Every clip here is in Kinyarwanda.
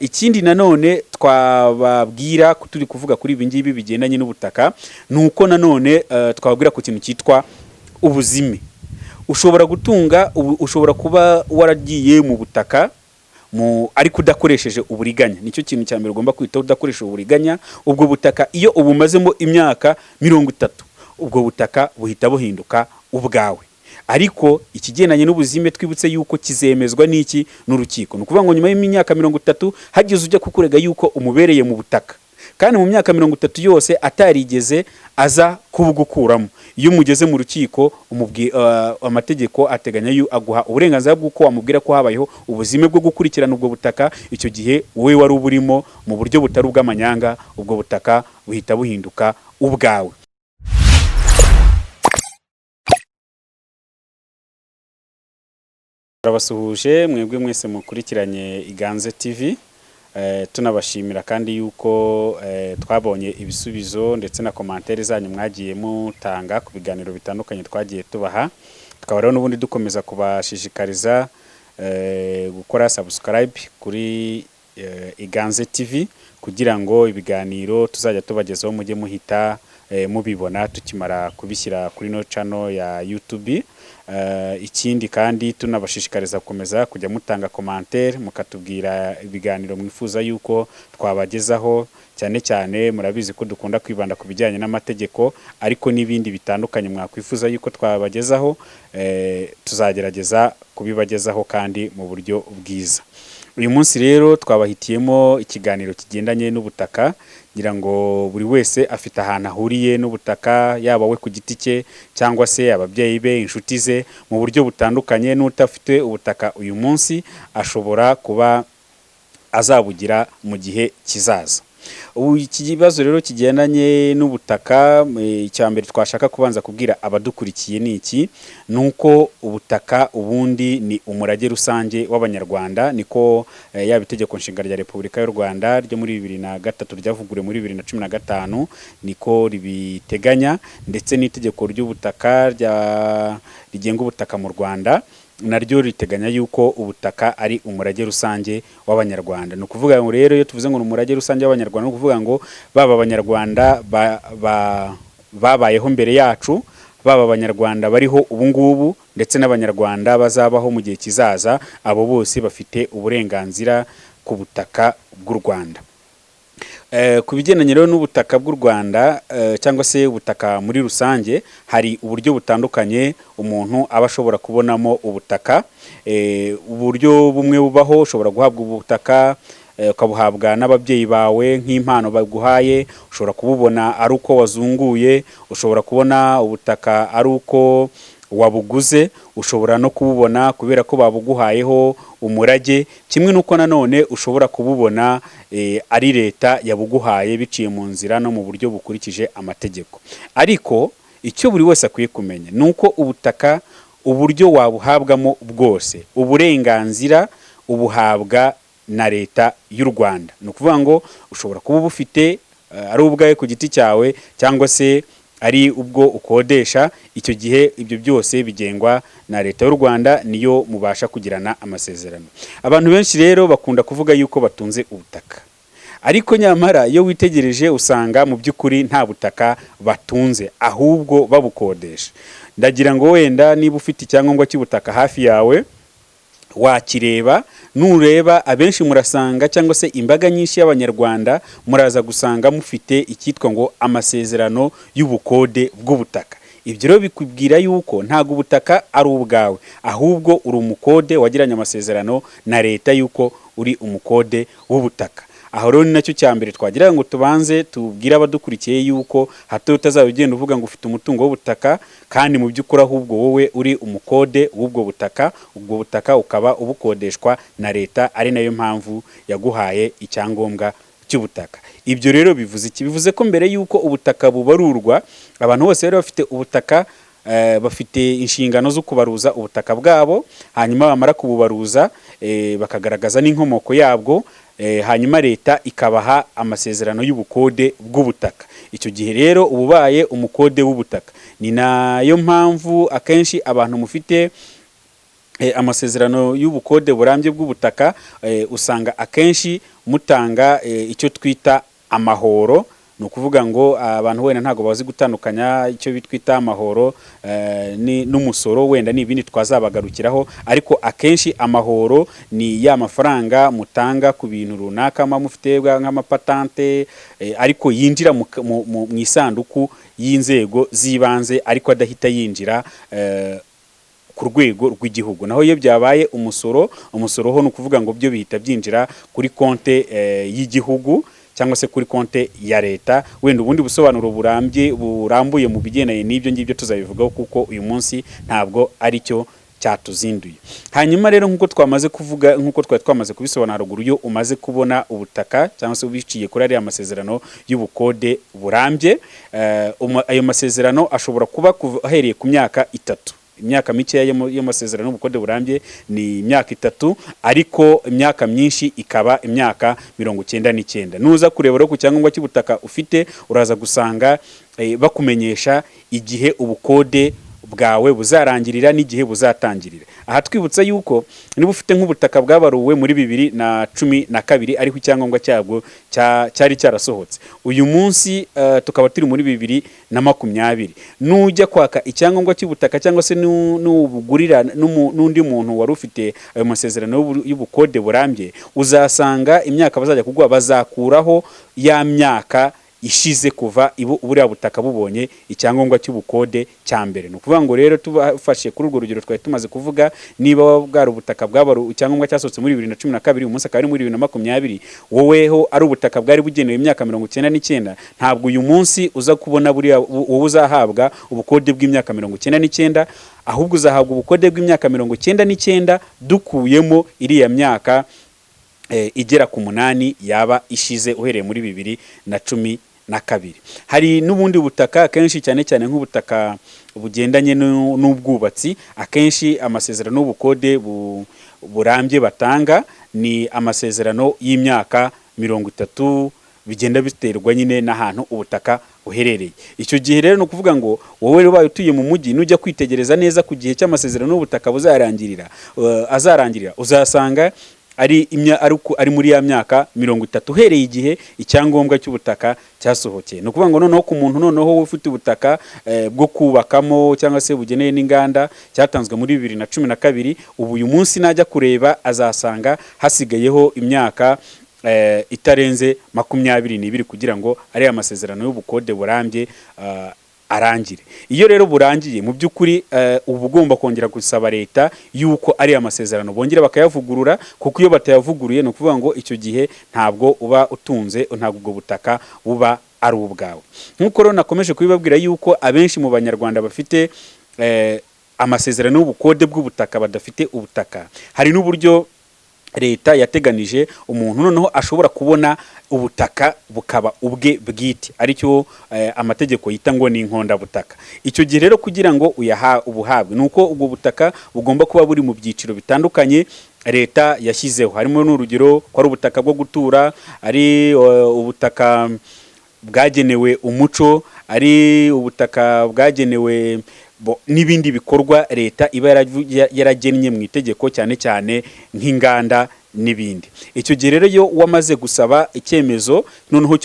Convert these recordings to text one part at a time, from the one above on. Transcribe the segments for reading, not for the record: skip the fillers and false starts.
Ikindi nanone twababwira, turi kuvuga kuri ibi ngibi bigendanye n'ubutaka, ni uko nanone twababwira ku kintu cyitwa ubuzime. Ushobora gutunga, ushobora kuba waragiye mu butaka ariko udakoresheje uburiganya. Nicyo kintu cya mbere ugomba kwitaho: udakoresheje uburiganya. Ubwo butaka iyo ubumazemo imyaka 30, ubwo butaka buhita buhinduka ubwawe. Ariko ikigendanye n'ubuzime, twibutse yuko kizemezwa n'iki? N'urukiko. Ni ukuvuga ngo nyuma y'imyaka 30 hagize ujya kukurega yuko umubereye mu butaka, kandi mu myaka 30 yose atarigeze aza kubugukuramo, iyo mugeze mu rukiko amategeko ateganya aguha uburenganzira bw'uko wamubwira ko habayeho ubuzime bwo gukurikirana ubwo butaka. Icyo gihe wowe wari uburimo mu buryo butari ubw'amanyanga, ubwo butaka buhita buhinduka ubwawe. Turabasuhuje mwebwe mwese mukurikiranye Iganze TV, tunabashimira kandi yuko twabonye ibisubizo ndetse na commentaires zanyu mwagiye mutanga ku biganiro bitandukanye twagiye tubaha. Tukaba rero n'ubundi dukomeza kubashishikariza gukora subscribe kuri Iganze TV, kugira ngo ibiganiro tuzajya tubagezaho mujye muhita mubibona tukimara kubishyira kuri no channel ya YouTube. Ikindi kandi tunabashishikariza gukomeza kujya mutanga commentaire, mukatubwira ibiganiro mwifuza yuko twabagezaho. Cyane cyane murabizi ko dukunda kwibanda ku bijyanye n'amategeko, ariko n'ibindi bitandukanye mwakwifuza yuko twabagezaho, tuzagerageza kubibagezaho kandi mu buryo bwiza. Uyu munsi rero twabahitiyemo ikiganiro kigendanye n'ubutaka. Ngira ngo buri wese afite ahantu ahuriye n'ubutaka, yaba we ku giti cye cyangwa se ababyeyi be, inshuti ze, mu buryo butandukanye. N'utafite ubutaka uyu munsi ashobora kuba azabugira mu gihe kizaza. Ubu iki kibazo rero kigendanye n'ubutaka, icya mbere twashaka kubanza kubwira abadukurikiye ni iki: ni uko ubutaka ubundi ni umurage rusange w'Abanyarwanda. Niko yaba Itegeko Nshinga rya Repubulika y'u Rwanda ryo muri 2003 ryavuguruwe muri 2015 niko ribiteganya, ndetse n'itegeko ry'ubutaka rigenga ubutaka mu Rwanda naryo riteganya yuko ubutaka ari umurage rusange w'Abanyarwanda. Ni ukuvuga ngo rero iyo tuvuze ngo ni umurage rusange w'Abanyarwanda, ni ukuvuga ngo baba Abanyarwanda babayeho mbere yacu, baba Abanyarwanda bariho ubu ngubu, ndetse n'Abanyarwanda bazabaho mu gihe kizaza, abo bose bafite uburenganzira ku butaka bw'u Rwanda. Ku bigendanye rero n'ubutaka bw'u Rwanda, cyangwa se ubutaka muri rusange, hari uburyo butandukanye umuntu aba ashobora kubonamo ubutaka. Uburyo bumwe bubaho, ushobora guhabwa ubutaka, ukabuhabwa n'ababyeyi bawe nk'impano baguhaye, ushobora kububona ari uko wazunguye, ushobora kubona ubutaka ari uko wabuguze, ushobora no kububona kubera ko babuguhayeho umurage, kimwe n'uko nanone ushobora kububona ari leta yabuguhaye biciye mu nzira no mu buryo bukurikije amategeko. Ariko icyo buri wese akwiye kumenya ni uko ubutaka, uburyo wabuhabwamo bwose, uburenganzira ubuhabwa na Leta y'u Rwanda. Ni ukuvuga ngo ushobora kuba ubufite ari ubwawe ku giti cyawe cyangwa se ari ubwo ukodesha. Icyo gihe ibyo byose bigengwa na Leta y'u Rwanda, niyo mubasha kugirana amasezerano. Abantu benshi rero bakunda kuvuga yuko batunze ubutaka, ariko nyamara iyo witegereje usanga mu by'ukuri nta butaka batunze, ahubwo babukodesha. Ndagira ngo wenda niba ufite icyangombwa cy'ubutaka hafi yawe wakireba. Nureba abenshi murasanga, cyangwa se imbaga nyinshi y'Abanyarwanda, muraza gusanga mufite icyitwa ngo amasezerano y'ubukode bw'ubutaka. Ibyo rero bikubwira yuko ntabwo ubutaka ari ubwawe, ahubwo uri umukode wagiranye amasezerano na leta yuko uri umukode w'ubutaka. Aho rero ni nacyo cya mbere twagira ngo tubanze tubwire abadukurikiye, yuko hato utazaba ugenda uvuga ngo ufite umutungo w'ubutaka, kandi mu by'ukuri ahubwo wowe uri umukode w'ubwo butaka, ubwo butaka ukaba ubukodeshwa na leta, ari nayo mpamvu yaguhaye icyangombwa cy'ubutaka. Ibyo rero bivuze iki? Bivuze ko mbere y'uko ubutaka bubarurwa, abantu bose bari bafite ubutaka bafite inshingano zo kubaruza ubutaka bwabo, hanyuma bamara kububaruza bakagaragaza n'inkomoko yabwo, hanyuma leta ikabaha amasezerano y'ubukode bw'ubutaka. Icyo gihe rero uba ubaye umukode w'ubutaka. Ni nayo mpamvu akenshi abantu mufite Amasezerano y'ubukode burambye bw'ubutaka, usanga akenshi mutanga icyo twita amahoro. Ni ukuvuga ngo abantu wenda ntabwo bazi gutandukanya icyo twita amahoro n'umusoro, wenda ni ibindi twazabagarukiraho. Ariko akenshi amahoro ni ya mafaranga mutanga ku bintu runaka muba mufite nk'amapatante, ariko yinjira mu isanduku y'inzego z'ibanze, ariko adahita yinjira ku rwego rw'igihugu. Naho iyo byabaye umusoro, umusoro ho ni ukuvuga ngo byo bihita byinjira kuri konte y'igihugu cyangwa se kuri konte ya leta. Wenda ubundi busobanuro burambye, burambuye mu bigendanye n'ibyo ngibyo tuzabivugaho, kuko uyu munsi ntabwo ari cyo cyatuzinduye. Hanyuma rero, nk'uko twamaze kuvuga, nk'uko twari twamaze kubisobanura haruguru, iyo umaze kubona ubutaka cyangwa se ubiciye kuri ariya masezerano y'ubukode burambye, ayo masezerano ashobora kuba ahereye ku myaka 3. Imyaka mikeya y'amasezerano y'ubukode burambye ni imyaka 3, ariko imyaka myinshi ikaba imyaka 99. Nuza kureba rero ku cyangombwa cy'ubutaka ufite, uraza gusanga bakumenyesha igihe ubukode bwawe buzarangirira n'igihe buzatangirira. Aha twibutsa yuko niba ufite nk'ubutaka bwabaruwe muri 2012, ariko icyangombwa cyabwo cyari cyarasohotse, uyu munsi tukaba turi muri 2020, nujya kwaka icyangombwa cy'ubutaka cyangwa se nubugurira n'undi muntu wari ufite ayo masezerano y'ubukode burambye, uzasanga imyaka bazajya kuguha bazakuraho ya myaka ishize kuva buriya butaka bubonye icyangombwa cy'ubukode cya mbere. Ni ukuvuga ngo rero, tubafashe kuri urwo rugero twari tumaze kuvuga, niba bwari ubutaka bwabaru icyangombwa cyasohotse muri 2012, uyu munsi akaba ari muri 2020, woweho ari ubutaka bwari bugenewe imyaka 99, ntabwo uyu munsi uza kubona buriya wowe uzahabwa ubukode bw'imyaka 99, ahubwo uzahabwa ubukode bw'imyaka 99 dukuyemo iriya myaka igera ku 8 yaba ishize uhereye muri 2012. Hari n'ubundi butaka akenshi, cyane cyane nk'ubutaka bugendanye n'ubwubatsi, akenshi amasezerano y'ubukode burambye batanga ni amasezerano y'imyaka 30, bigenda biterwa nyine n'ahantu ubutaka buherereye. Icyo gihe rero ni ukuvuga ngo wowe ubaye utuye mu mujyi, nujya kwitegereza neza ku gihe cy'amasezerano y'ubutaka buzarangirira, azarangirira, uzasanga ari muri ya myaka 30 uhereye igihe icyangombwa cy'ubutaka cyasohokeye. Ni ukuvuga ngo noneho ku muntu noneho ufite ubutaka bwo kubakamo cyangwa se bugeneye n'inganda cyatanzwe muri 2012, ubu uyu munsi najya kureba azasanga hasigayeho imyaka itarenze 22 kugira ngo ariya masezerano y'ubukode burambye arangire. Iyo rero burangiye, mu by'ukuri uba ugomba kongera gusaba leta yuko ariya masezerano bongera bakayavugurura, kuko iyo batayavuguruye, ni ukuvuga ngo icyo gihe ntabwo uba utunze, ntabwo ubwo butaka buba ari ubwawe. Nk'uko rero nakomeje kubibabwira yuko abenshi mu Banyarwanda bafite amasezerano y'ubukode bw'ubutaka badafite ubutaka, hari n'uburyo leta yateganije umuntu noneho ashobora kubona ubutaka bukaba ubwe bwite, aricyo amategeko yita ngo ni inkondabutaka. Icyo gihe rero kugira ngo uyaha ubuhabwe, ni uko ubwo butaka bugomba kuba buri mu byiciro bitandukanye leta yashyizeho, harimo n'urugero ko ari ubutaka bwo gutura, ari ubutaka bwagenewe umuco, ari ubutaka bwagenewe n'ibindi bikorwa leta iba yaragennye mu itegeko, cyane cyane nk'inganda n'ibindi. Icyo gihe rero iyo wamaze gusaba icyemezo noneho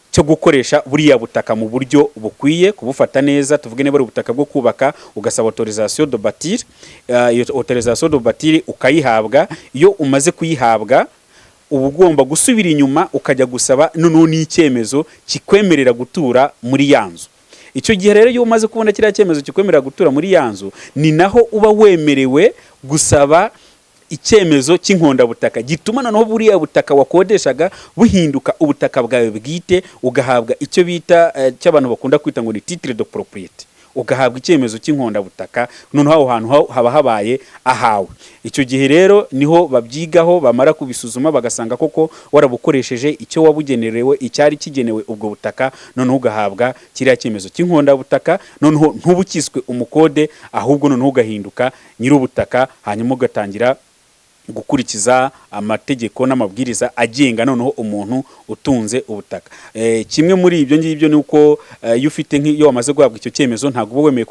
cyo gukoresha buriya butaka mu buryo bukwiye, kubufata neza, tuvuge niba ari ubutaka bwo kubaka, ugasaba autorisation de bâtir, iyo autorisation de bâtir ukayihabwa. Iyo umaze kuyihabwa, uba ugomba gusubira inyuma ukajya gusaba noneho n'icyemezo kikwemerera gutura muri ya nzu. Icyo gihe rero iyo umaze kubona kiriya cyemezo kikwemerera gutura muri ya nzu, ni naho uba wemerewe gusaba icyemezo cy'inkondabutaka gituma noneho buriya butaka wakodeshaga buhinduka ubutaka bwawe bwite, ugahabwa icyo bita cy'abantu bakunda kwita ngo ni titre de propriété, ugahabwa icyemezo cy'inkondabutaka. Noneho aho hantu haba habaye ahawe. Icyo gihe rero niho babyigaho, bamara kubisuzuma bagasanga koko warabukoresheje icyo wabugenerewe, icyari kigenewe ubwo butaka, noneho ugahabwa kiriya cyemezo cy'inkondabutaka. Noneho ntubukiswe umukode, ahubwo noneho ugahinduka nyir'ubutaka, hanyuma ugatangira Gukurikiza amategeko n'amabwiriza agenga noneho umuntu utunze ubutaka. Kimwe muri ibyo ngibyo ni uko iyo ufite nk'iyo wamaze guhabwa icyo cyemezo, ntabwo uba wemeye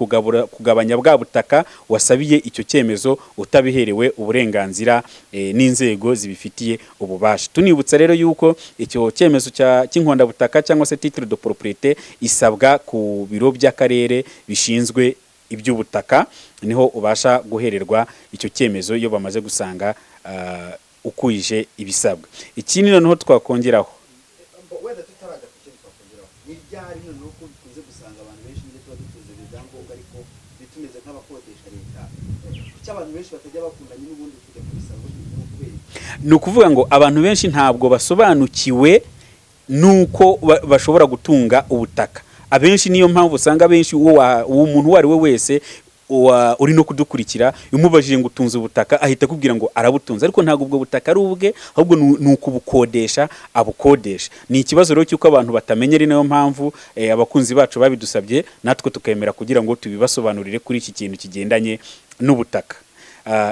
kugabanya bwa butaka wasabiye icyo cyemezo utabiherewe uburenganzira n'inzego zibifitiye ububasha. Tunibutsa rero yuko icyo cyemezo cy'inkondabutaka cyangwa se titre de propriété isabwa ku biro by'akarere bishinzwe iby'ubutaka, niho ubasha guhererwa icyo cyemezo iyo bamaze gusanga ukwije ibisabwa. Ikindi noneho twakongeraho, Wenda tutarajya ku kintu twakongeraho, ni ryari noneho ko bikunze gusanga abantu benshi nyine tuba dutunze ibyangombwa ariko bitumeze nk'abakodesha leta, kuki abantu benshi batajya bakunda nyine ubundi kujya kubisaba? Ni ukubera iki? Ni ukuvuga ngo abantu benshi ntabwo basobanukiwe nuko bashobora gutunga ubutaka. Abenshi, niyo mpamvu usanga abenshi, uwo muntu uwo ari we wese uri no kudukurikira, iyo umubajije ngo utunze ubutaka, ahita akubwira ngo arabutunze, ariko ntabwo ubwo butaka ari ubwe, ahubwo ni ukubukodesha abukodesha. Ni ikibazo rero cy'uko abantu batamenya, ari nayo mpamvu abakunzi bacu babidusabye, natwe tukemera kugira ngo tubibasobanurire kuri iki kintu kigendanye n'ubutaka.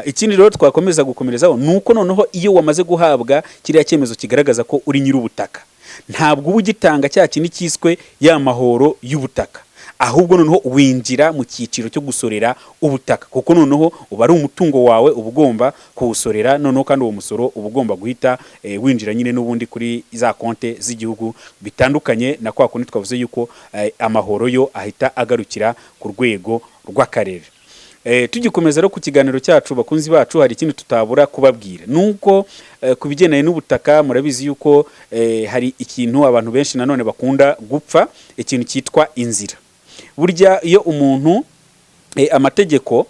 Ikindi rero twakomeza gukomerezaho ni uko noneho iyo wamaze guhabwa kiriya cyemezo kigaragaza ko uri nyir'ubutaka, ntabwo uba ugitanga cya kindi cyiswe ya mahoro y'ubutaka, ahubwo noneho winjira mu cyiciro cyo gusorera ubutaka, kuko noneho uba ari umutungo wawe, uba ugomba kuwusorera noneho, kandi uwo musoro uba ugomba guhita winjira nyine n'ubundi kuri za konte z'igihugu, bitandukanye na kwa kundi twavuze yuko amahoro yo ahita agarukira ku rwego rw'akarere. Tugikomeza rero ku kiganiro cyacu, bakunzi bacu, hari ikindi tutabura kubabwira, nuko ku bigendanye n'ubutaka murabizi yuko hari ikintu abantu benshi nanone bakunda gupfa, ikintu cyitwa inzira. Burya iyo umuntu amategeko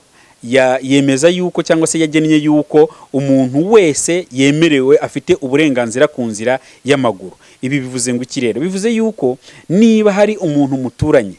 yemeza yuko cyangwa se yagennye yuko umuntu wese yemerewe, afite uburenganzira ku nzira y'amaguru. Ibi bivuze ngo iki rero? Bivuze yuko niba hari umuntu muturanye,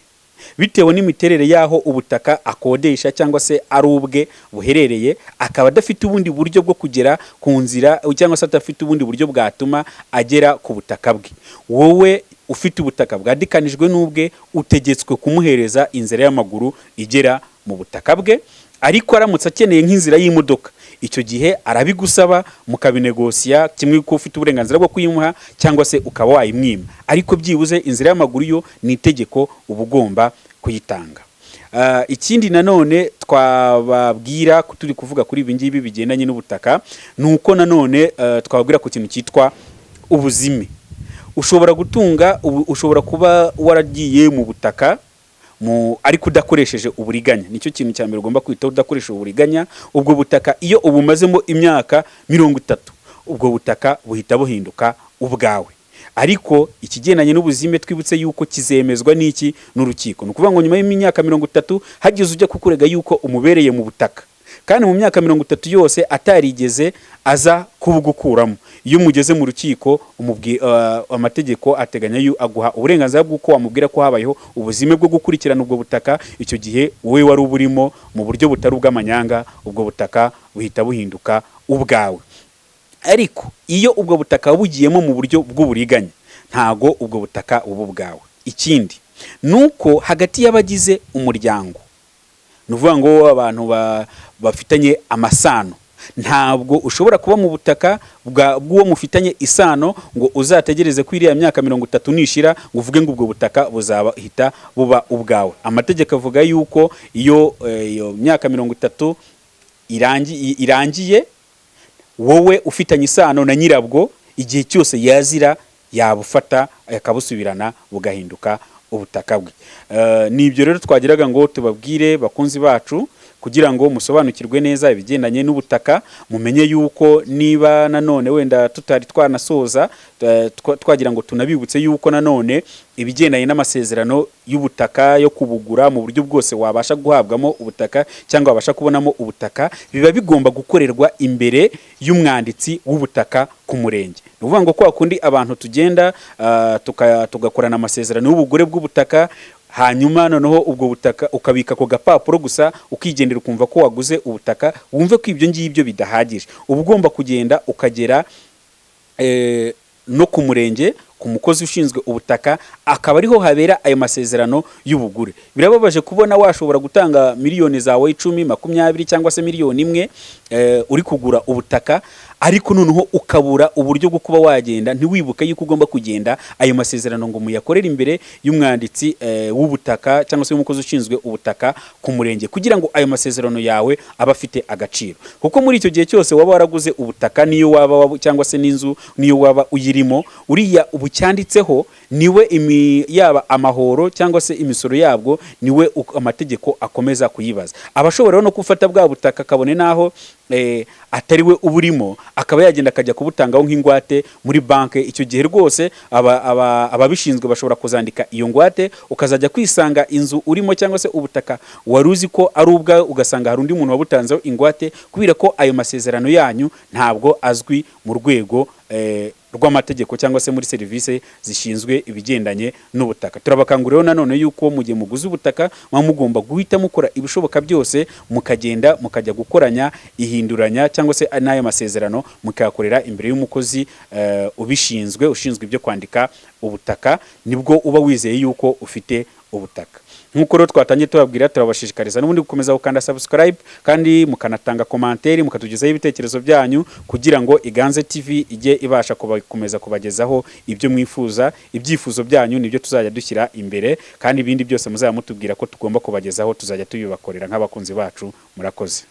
bitewe n'imiterere y'aho ubutaka akodesha cyangwa se ari ubwe buherereye, akaba adafite ubundi buryo bwo kugera ku nzira cyangwa se adafite ubundi buryo bwatuma agera ku butaka bwe, wowe ufite ubutaka bwadikanijwe n'ubwe utegetswe kumuhereza inzira y'amaguru igera mu butaka bwe. Ariko aramutse akeneye nk'inzira y'imodoka, icyo gihe arabigusaba mukabinegosiya, kimwe ko ufite uburenganzira bwo kuyimuha cyangwa se ukaba wayimwima, ariko byibuze inzira y'amaguru yo ni itegeko, uba ugomba kuyitanga. Ikindi nanone twababwira ko turi kuvuga kuri ibi ngibi bigendanye n'ubutaka, ni uko nanone twababwira ku kintu cyitwa ubuzime. Ushobora gutunga ushobora kuba waragiye mu butaka ariko udakoresheje uburiganya. Nicyo kintu cya mbere ugomba kwitaho: udakoresheje uburiganya. Ubwo butaka iyo ubumazemo imyaka 30, ubwo butaka buhita buhinduka ubwawe. Ariko ikigendanye n'ubuzime, twibutse yuko kizemezwa n'iki? N'urukiko. Ni ukuvuga ngo nyuma y'imyaka 30 hagize ujya kukurega yuko umubereye mu butaka, kandi mu myaka 30 yose atarigeze aza kubugukuramo, iyo mugeze mu rukiko amategeko ateganya aguha uburenganzira bw'uko wamubwira ko habayeho ubuzime bwo gukurikirana ubwo butaka. Icyo gihe wowe wari uburimo mu buryo butari ubw'amanyanga, ubwo butaka buhita buhinduka ubwawe. Ariko iyo ubwo butaka bugiyemo mu buryo bw'uburiganya, ntago ubwo butaka buba ubwawe. Ikindi ni uko hagati y'abagize umuryango, ni ukuvuga ngo abantu bafitanye amasano, ntabwo ushobora kuba mu butaka bw'uwo mufitanye isano ngo uzategereze ko iriya myaka 30 nishira ngo uvuge ngo ubwo butaka buzahita buba ubwawe. Amategeko avuga yuko iyo iyo myaka 30 irangiye, wowe ufitanye isano na nyirabwo, igihe cyose yazira yabufata akabusubirana, bugahinduka ubutaka bwe. Ni ibyo rero twagiraga ngo tubabwire, bakunzi bacu, kugira ngo musobanukirwe neza ibigendanye n'ubutaka, mumenye yuko niba nanone wenda tutari twanasoza, twagira ngo tunabibutse yuko nanone ibigendanye n'amasezerano y'ubutaka yo kubugura, mu buryo bwose wabasha guhabwamo ubutaka cyangwa wabasha kubonamo ubutaka, biba bigomba gukorerwa imbere y'umwanditsi w'ubutaka ku murenge. Ni ukuvuga ngo kwa kundi abantu tugenda tugakorana amasezerano y'ubugure bw'ubutaka, hanyuma noneho ubwo butaka ukabika ako gapapuro gusa ukigendera, ukumva ko waguze ubutaka, wumve ko ibyo ngibyo bidahagije. Uba ugomba kugenda ukagera no ku murenge. ku mukozi ushinzwe ubutaka, akaba ariho habera ayo masezerano y'ubugure. Birababaje kubona washobora gutanga miliyoni zawe 10, 20 cyangwa se miliyoni 1 uri kugura ubutaka, ariko noneho ukabura uburyo bwo kuba wagenda, ntiwibuke yuko ugomba kugenda ayo masezerano ngo muyakorere imbere y'umwanditsi w'ubutaka cyangwa se y'umukozi ushinzwe ubutaka ku murenge, kugira ngo ayo masezerano yawe abe afite agaciro. Kuko muri icyo gihe cyose waba waraguze ubutaka, niyo waba cyangwa se n'inzu, niyo waba uyirimo, uriya ubucyanditseho niwe yaba amahoro cyangwa se imisoro yabwo, niwe amategeko akomeza kuyibaza. Aba ashobora rero no gufata bwa butaka, kabone n'aho atari we uburimo, akaba yagenda akajya kubutangaho nk'ingwate muri banki. Icyo gihe rwose ababishinzwe bashobora kuzandika iyo ngwate, ukazajya kwisanga inzu urimo cyangwa se ubutaka wari uzi ko ari ubwawe, ugasanga hari undi muntu wabutanzeho ingwate, kubera ko ayo masezerano yanyu ntabwo azwi mu rwego rw'amategeko cyangwa se muri serivisi zishinzwe ibigendanye n'ubutaka. Turabakangurira rero nanone yuko mu gihe muguze ubutaka muba mugomba guhita mukora ibishoboka byose, mukagenda mukajya gukoranya ihinduranya cyangwa se n'ayo masezerano, mukayakorera imbere y'umukozi ubishinzwe, ushinzwe ibyo kwandika ubutaka. Nibwo uba wizeye yuko ufite ubutaka. Nk'uko rero twatangiye tubabwira, turabashishikariza n'ubundi gukomeza gukanda subscribe, kandi mukanatanga commentaire, mukatugezaho ibitekerezo byanyu, kugira ngo Iganze TV ijye ibasha gukomeza kubagezaho ibyo mwifuza. Ibyifuzo byanyu nibyo tuzajya dushyira imbere, kandi ibindi byose muzajya mutubwira ko tugomba kubagezaho tuzajya tubibakorera nk'abakunzi bacu. Murakoze.